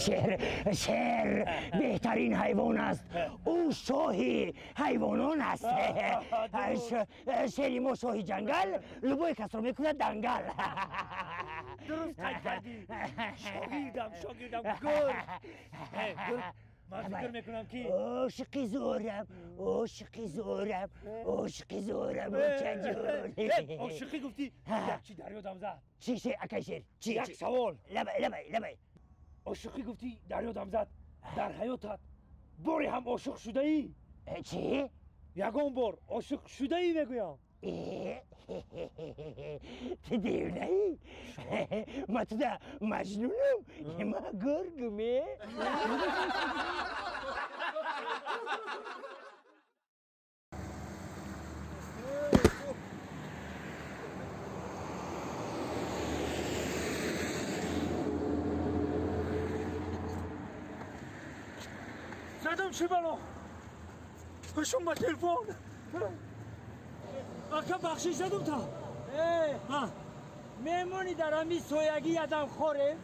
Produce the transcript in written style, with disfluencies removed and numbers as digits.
Шер, шер беҳтарин ҳайвон аст. Ӯ шоҳи ҳайвонон аст. Шери мо шоҳи ҷангал, любой касро мекунад дангал. Дуруст қайд кардӣ, шогирдам, шогирдам гург. Гург, ман фикр мекунам, ки Ошиқи зӯрам, ошиқи зӯрам, ошиқи зӯрам, очаҷон. Ошиқӣ гуфтӣ, як чи дар ёдам зад. Чӣ, шер, акай шер, чӣ? Як савол. Лабай, лабай, лабай. Ошиқӣ гуфтӣ, дар ёдам зад, дар ҳаётат боре ҳам ошиқ шудаӣ? Чӣ? Ягон бор ошиқ шудаӣ, мегӯям. Ту девнаӣ? Ма туда маҷнунам, ма гургум. Задам, чӣ бало? Ҳушум ба телефон. Ака, бахшиш, задум та. Мемонӣ, дар ҳамин соягӣ ядам хорем.